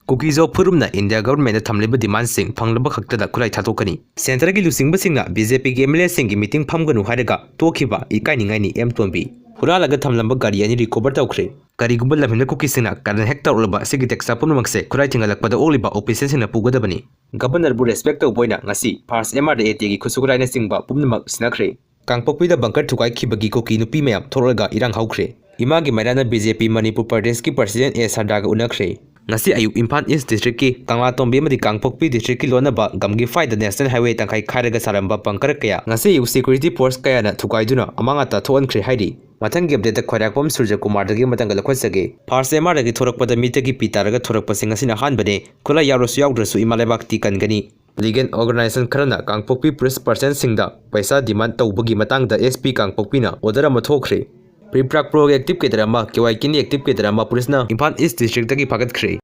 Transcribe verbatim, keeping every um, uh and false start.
ꯀꯨꯀꯤꯖꯣ ꯐꯨꯔꯨꯞꯅ India ꯒꯚꯔꯟꯃꯦꯟꯠꯇ ꯊꯝꯂꯤꯕ ꯗꯤꯃꯥꯟꯁꯤꯡ ꯐꯪꯂꯕ ꯈꯛꯇꯗ ꯈꯨꯠꯂꯥꯏ ꯊꯥꯗꯣꯛꯀꯅꯤ꯫ ꯁꯦꯟꯇꯔꯒꯤ ꯂꯨꯆꯤꯡꯕꯁꯤꯡꯅ ꯕꯤ ꯖꯦ ꯄꯤꯒꯤ ꯑꯦꯝ ꯑꯦꯜ ꯑꯦꯁꯤꯡꯒꯤ ꯃꯤꯇꯤꯡ ꯐꯝꯒꯅꯨ ꯍꯥꯏꯔꯒ ꯇꯣꯛꯈꯤꯕ ꯏꯀꯥꯏꯅꯤꯡꯉꯥꯏꯅꯤ ꯑꯦꯝ ꯇꯣꯝꯕꯤ꯫ ꯍꯨꯔꯥꯜꯂꯒ ꯊꯝꯂꯝꯕ ꯒꯥꯔꯤ ꯑꯅꯤ ꯔꯤꯀꯣꯚꯔ ꯇꯧꯈ꯭ꯔꯦ꯫ ꯀꯔꯤꯒꯨꯝꯕ ꯂꯝꯍꯦꯟꯕ ꯀꯨꯀꯤꯁꯤꯡꯅ ꯀꯥꯔꯟ ꯍꯦꯛ ꯇꯧꯔꯛꯂꯕ ꯑꯁꯤꯒꯤ ꯇꯦꯛꯁ ꯄꯨꯝꯅꯃꯛꯁꯦ ꯈꯨꯠꯂꯥꯏ ꯊꯤꯡꯒꯠꯂꯛꯄꯗ ꯑꯣꯛꯂꯤꯕ ꯑꯣꯐꯤꯁꯤꯌꯦꯜꯁꯤꯡꯅ ꯄꯨꯒꯗꯕꯅꯤ꯫ ꯒꯕꯔꯅꯔꯕꯨ ꯔꯦꯁꯄꯦꯛ ꯇꯧꯕ ꯑꯣꯏꯅ ꯉꯁꯤ ꯐꯥꯔꯁ ꯑꯦꯝ ꯑꯥꯔ ꯑꯦ ꯇꯤꯒꯤ ꯈꯨꯠꯁꯨ ꯈꯨꯠꯂꯥꯏꯅꯆꯤꯡꯕ ꯄꯨꯝꯅꯃꯛ ꯁꯤꯟꯅꯈ꯭ꯔꯦ꯫ ꯀꯥꯡꯄꯣꯛꯄꯤꯗ ꯕꯪꯀꯔ ꯊꯨꯒꯥꯏꯈꯤꯕꯒꯤ ꯀꯨꯀꯤ ꯅꯨꯄꯤ ꯃꯌꯥꯝ ꯊꯣꯛꯂꯒ ꯏꯔꯥꯡ ꯍꯧꯈ꯭ꯔꯦ꯫ ꯏꯃꯥꯒꯤ ꯃꯩꯔꯥꯅ ꯕꯤ ꯖꯦ ꯄꯤ ꯃꯅꯤꯄꯨꯔ ꯄ꯭ꯔꯗꯦꯁꯀꯤ ꯄ꯭ꯔꯁꯤꯗꯦꯟꯠ ꯑꯦ ꯁꯔꯗꯥꯒ ꯎꯅꯈ꯭ꯔꯦ꯫ ꯉꯁꯤ ꯑꯌꯨꯛ ꯏꯝꯐꯥꯜ ꯏꯁ ꯗꯤꯁꯇ꯭ꯔꯤꯛꯀꯤ ꯀꯪꯂꯥꯇꯣꯡꯕꯤ ꯑꯃꯗꯤ ꯀꯥꯡꯄꯣꯛꯄꯤ ꯗꯤꯁꯇ꯭ꯔꯤꯛꯀꯤ ꯂꯣꯟꯅꯕ ꯒꯝꯒꯤ ꯐꯥꯏꯗ ꯅꯦꯁꯅꯦꯜ ꯍꯥꯏꯋꯦ ꯇꯪꯈꯥꯏ ꯈꯥꯏꯔꯒ ꯁꯥꯔꯝꯕ ꯕꯪꯀꯔ ꯀꯌꯥ ꯉꯁꯤ ꯑꯌꯨꯛ ꯁꯦꯀ꯭ꯌꯨꯔꯤꯇꯤ ꯐꯣꯔꯁ ꯀꯌꯥꯅ ꯊꯨꯒꯥꯏꯗꯨꯅ ꯑꯃꯥꯡ ꯑꯇꯥ ꯊꯣꯛꯍꯟꯈ꯭ꯔꯦ ꯍꯥꯏꯔꯤ꯫ ꯃꯊꯪꯒꯤ ꯑꯞꯗꯦꯠꯇ ꯈ꯭ꯋꯥꯏꯔꯥꯛꯄꯝ ꯁꯨꯔꯖꯀꯨꯃꯥꯔꯗꯒꯤ ꯃꯇꯪꯒ ꯂꯧꯈꯠꯆꯒꯦ꯫ ꯐꯥꯔꯁ ꯑꯦꯝ ꯑꯥꯔꯗꯒꯤ ꯊꯣꯔꯛꯄꯗ ꯃꯤꯠꯇꯒꯤ ꯄꯤ ꯇꯥꯔꯒ ꯊꯣꯔꯛꯄꯁꯤ ꯉꯁꯤꯅ ꯑꯍꯥꯟꯕꯅꯦ꯫ ꯈꯨꯠꯂꯥꯏ ꯌꯥꯎꯔꯁꯨ ꯌꯥꯎꯗ꯭ꯔꯁꯨ ꯏꯃꯥ ꯂꯩꯕꯥꯛꯇꯤ ꯀꯟꯒꯅꯤ꯫ ꯂꯤꯒꯦꯜ ꯑꯣꯔꯒꯅꯥꯏꯖꯦꯁꯟ ꯈꯔꯅ ꯀꯥꯡꯄꯣꯛꯄꯤ ꯄꯨꯂꯤꯁ ꯄꯔꯁꯟꯁꯤꯡꯗ ꯄꯩꯁꯥ ꯗꯤꯃꯥꯟ ꯇꯧꯕꯒꯤ ꯃꯇꯥꯡꯗ ꯑꯦꯁ ꯄꯤ ꯀꯥꯡꯄꯣꯛꯄꯤꯅ ꯑꯣꯔꯗꯔ ꯑꯃ ꯊꯣꯛꯈ꯭ꯔꯦ꯫ ꯄ꯭ꯔꯤꯄ꯭ꯔꯥꯛ ꯄ꯭ꯔꯣꯒꯤ ꯑꯦꯛꯇꯤꯚ ꯀꯦꯗꯔ ꯑꯃ, ꯀꯦ ꯋꯥꯏ ꯀꯦꯒꯤ ꯑꯦꯛꯇꯤꯚ ꯀꯦꯗꯔ ꯑꯃ ꯄꯨꯂꯤꯁꯅ ꯏꯝꯐꯥꯜ ꯏꯁ ꯗꯤꯁꯇ꯭ꯔꯤꯛꯇꯒꯤ ꯐꯥꯒꯠꯈ꯭ꯔꯦ꯫